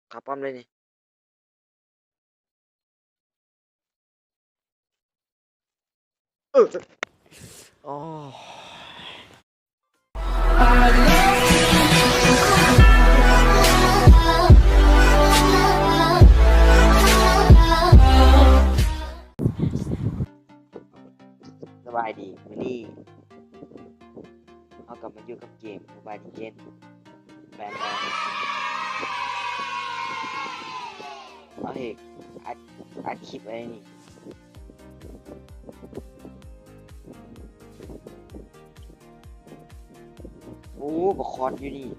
ເຂົ້າປ້ອມເລີຍນີ້. ເອີ ໂອ້ຍ ສະບາຍດີ ມື້ນີ້ເຮົາກັບມາຢູ່ກັບເກມ Mobile Legends ແບນ ເອົາເຮກ ອັດ ອັດຄລິບໄວ້ນີ້. ໂອ້ ບັກຄອດຢູ່ນີ້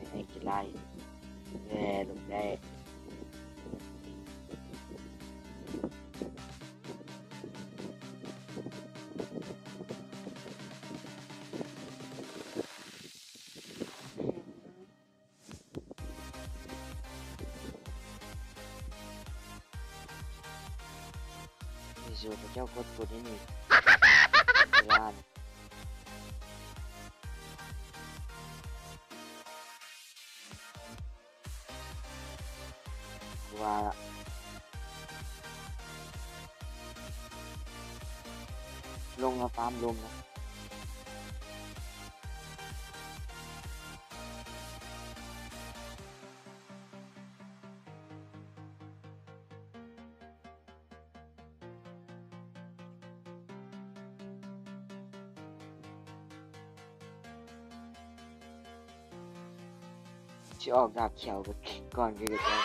ໃຫ້ກິນຫຼາຍ ແລະ ລົງໄດ້. ເຈົ້າກົດກົດໃຫ້ນີ້ ເວລານີ້ ວ່າລະ ລົງມາຟາມລົມນະ. ຊິອອກດາບຂຽວກ່ອນຄືເກົ່າ.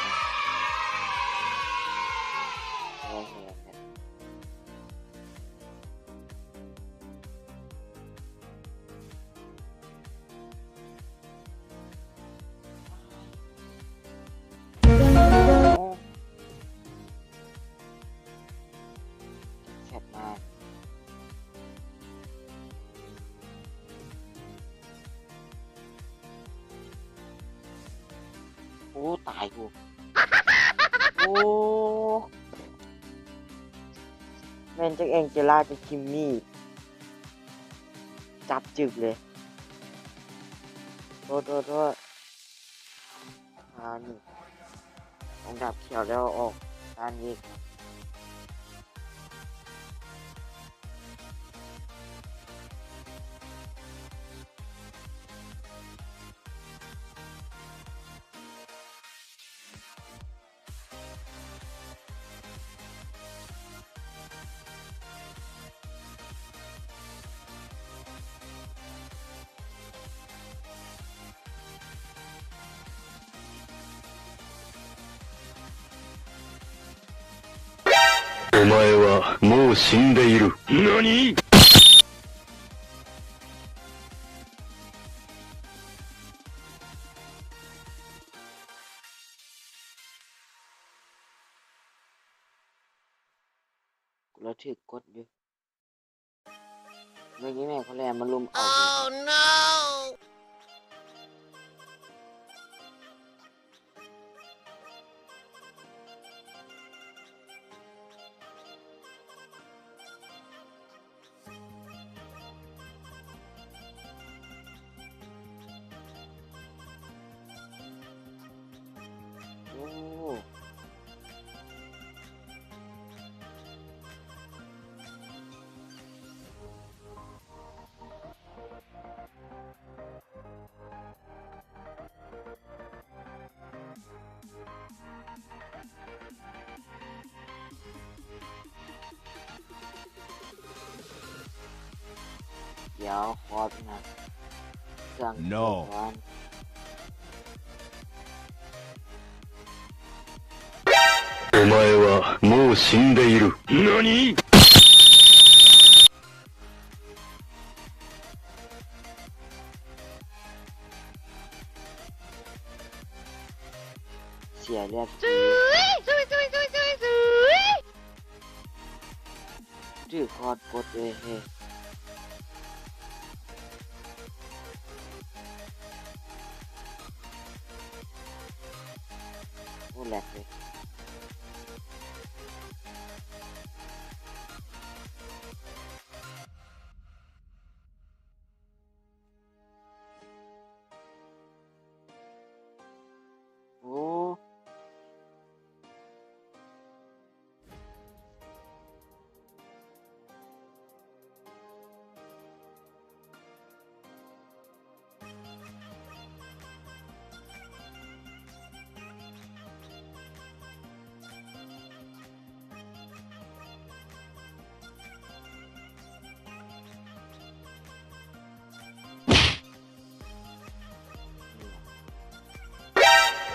ແຄບມາກ. ໂອ້ ຕາຍກູ. ໂອ້ ແມ່ນຈັກແອງເຈລາ ຈັກຄິມມີ ຈັບຈຶກເລີຍ. ໂທດ ໂທດ ໂທດ. ອ່າ ນີ້ ອອກດາບຂຽວແລ້ວອອກດ້ານເວກ. お前はもう死んでいる。何？ ລະຖືກກົດຢູ່ ເມື່ອກີ້ແມ່ນເຂົາແລ່ນມາລຸມເອົາ. ໂອ້ ດຽວຂໍເປັນຫຍັງ ເຄື່ອງ ໂນ ກ່ອນ. お前はもう死んでいる。何？ ເສຍເລືອດ ຖືກຄອດກົດເລີຍເຮີ້ຍ. ໂອ້ ແລັກເລີຍ.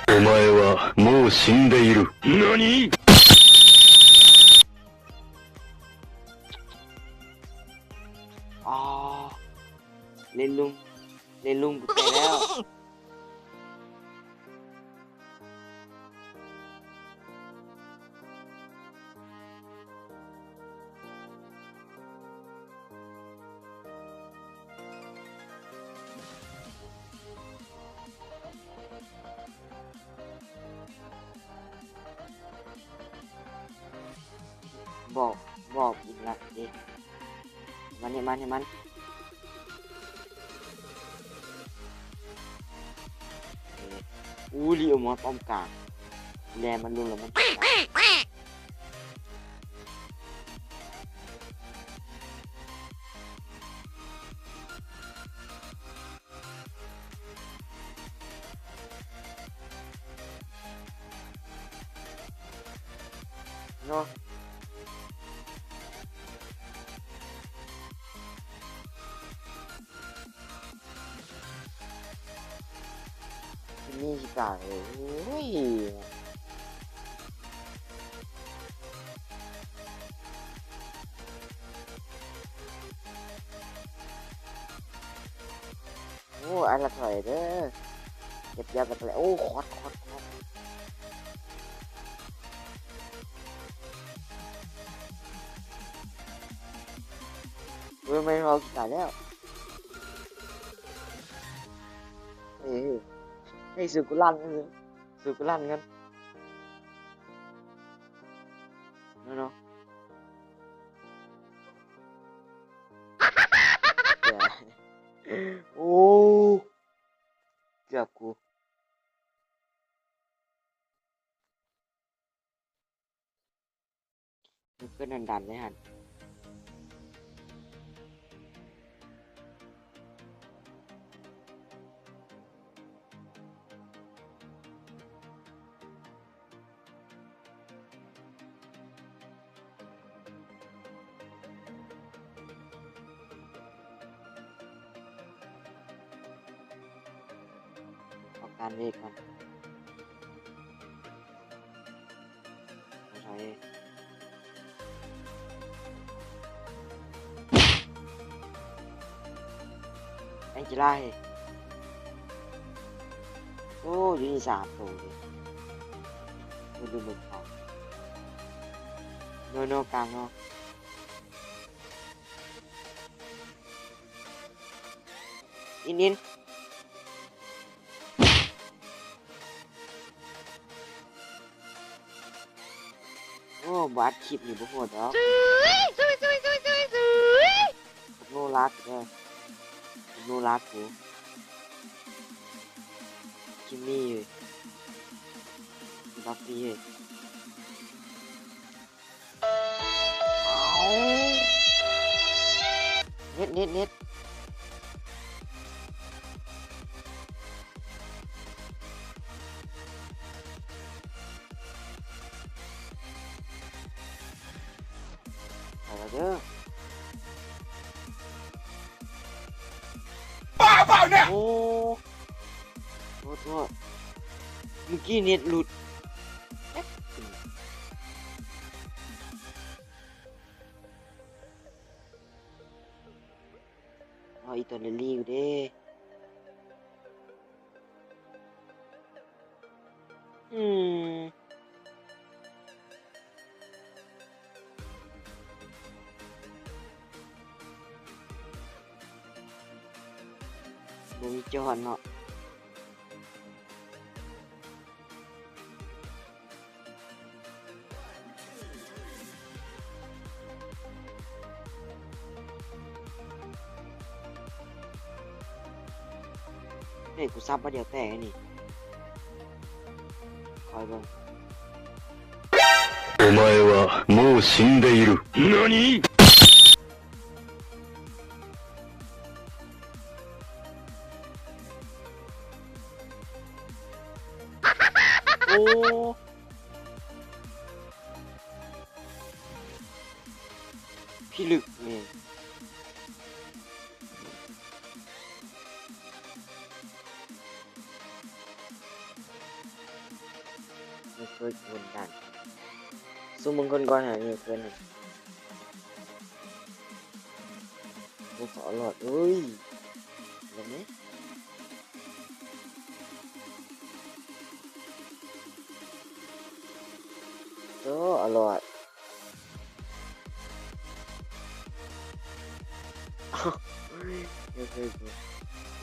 お前はもう死んでいる。何？ ອໍ ເລນລຸງ ເລນລຸງ ກູແຕກແລ້ວ. ບອກ ບອກອີກລະເດ ມານີ້ ມານີ້ ມານີ້ ເອີ ອູ ລີໂອມອນປ້ອມກາງ ແລມັນລົງແລ້ວມັນ ເນາະ ມີກາງເລີຍ ໂອ້ຍ. ໂອ້ ອັນລະຖ້ອຍເດີ ເກັບຢາກັນໄປແລ້ວ ໂອ້ ຄອດ ຄອດ ຄອດ ເອີ ແມ່ນເວົ້າກິນຕາຍແລ້ວ ເອີ ໃຫ້ຊື້ກຸລັນ ຊື້ກຸລັນກັນ ເນາະ ເນາະ. ໂອ້ ເກືອບກູ ມັນເກີດດັນໆເລີຍຫັ້ນ. ເອົາການເວກກ່ອນ ເອົາໃສ່ ແອງຈີລາເຮ ໂອ້ ຢູ່ນີ້ສາມໂຕເດ ບໍ່ໄດ້ເບິ່ງຂາວ ໂນ ໂນ ກາງເນາະ. ອິນ ອິນ ໂອ້ ບໍ່ອັດຄລິບນີ້ບໍ່ໂຫດດອກ ໂນລັກເດີ ໂນລັກກູ ຄິມມີເອີຍ ບັກນີ້ເອີຍ. ເນັດ ເນັດ ເນັດ ໄປແລ້ວເດີ ໂອ້ ໂທດ ໂທດ ມື້ກີ້ເນັດຫຼຸດ ເອົາອີໂຕເລລີຢູ່ເດ້ ອືມ ບໍ່ມີຈອດເນາະ. ເອີ ກູສັບບາດດຽວແຕກນີ້ ຄອຍເບິ່ງ. お前はもう死んでいる。何？ ໂອ້ ພິລຶກນີ້. ຄົນດັນ ຊຸມເບິ່ງຄົນກ່ອນຫານີ້ເພິ່ນ ໂອ້ ເຂົາລອດ ເອີຍ ລົງນີ້ ໂຕ ລອດ.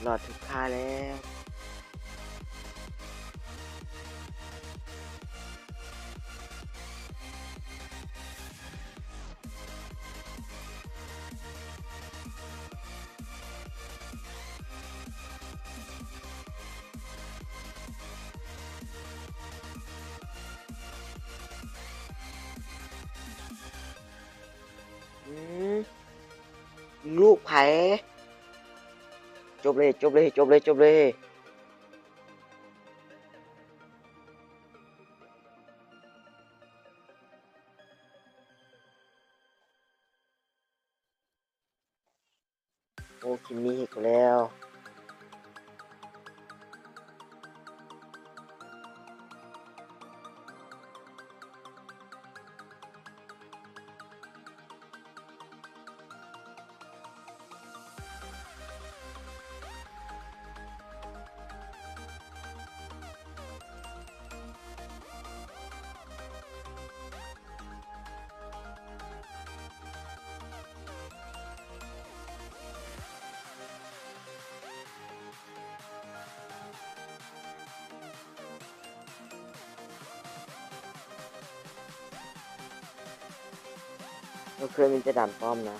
ລອດທຸກທ່າແລ້ວ. ອືມ ລູກໃຜ? ຈົບເລີຍ ຈົບເລີຍ ຈົບເລີຍ ຈົບເລີຍ. ໂອ້ ຄິມມີເຮັດກວ່າແລ້ວ. ໂອເຄ ມີແຕ່ດ່ານປ້ອມນະ.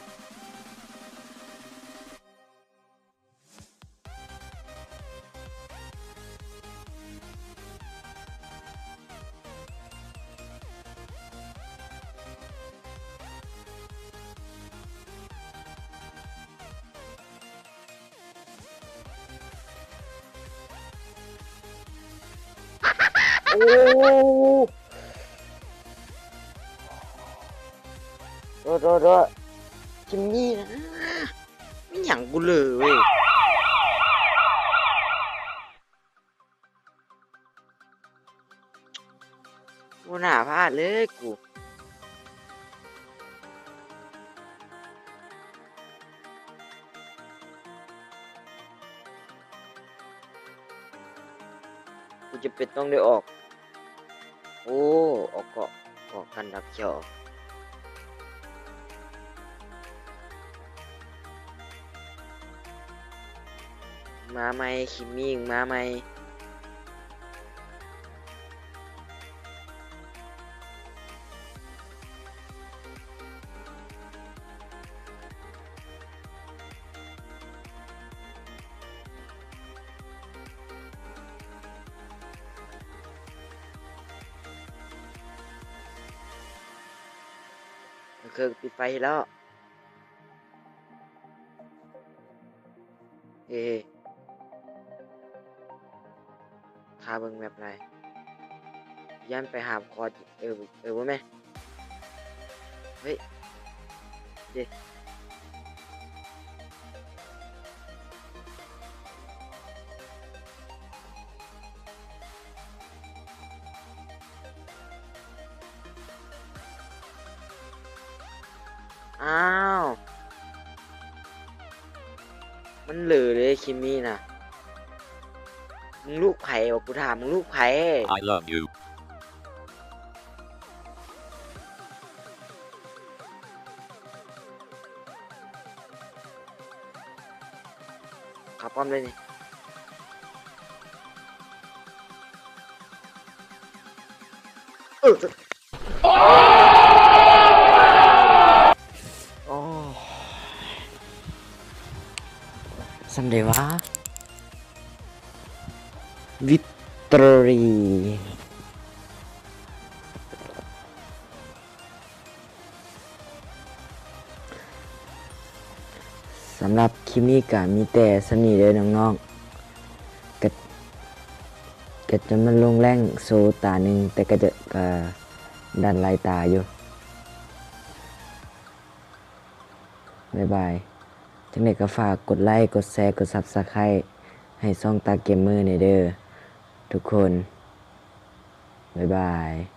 ໂອ້ ໂດດ ໂດດ ໂດດ ຈິມມີນະ ມີຫຍັງກູເລີຍ ບໍ່ໜ້າພາດເລີຍກູ. ກູຈຳເປັນຕ້ອງໄດ້ອອກ. ໂອ້ ອອກເກາະ ເກາະກັນດັບຂຽວ. ມາໃໝ່ ຄິມມີ ມາໃໝ່. ເຄີຍປິດໄຟໃຫ້ແລ້ວ. ເອີ ຖ້າເບິ່ງແມັບໄດ້ ຢ້ານໄປຫາຄອດ ເອີ ເອີ ບໍ່ແມ່ນ ເຮີ້ຍ ເດ. ອ້າວ ມັນເຫຼີເດ້ ຄິມມີນະ. ມຶງລູກໃຜວະ? ກູຖາມ ມຶງລູກໃຜ? I love you. ຄາປ້ອມເລີຍນີ້. ເອີ ໂອ້ຍ ສ່ຳໃດວະ? ວິກຕໍຣີ. ສຳລັບຄລິບນີ້ກະມີແຕ່ສ່ຳນີ້ເດີນ້ອງໆ ກະ ກະຈະມາລົງແລ້ງໂຊຕາໜຶ່ງ ແຕ່ກະຈະ ກະດັນຫຼາຍຕາຢູ່. ບາຍບາຍ. ຈັ່ງໃດກໍຝາກກົດໄລ ກົດແຊ ກົດຊັບສະໄຄຣບ໌ ໃຫ້ຊ່ອງຕາເກມເມີແດ່ເດີທຸກຄົນ. ບາຍບາຍ.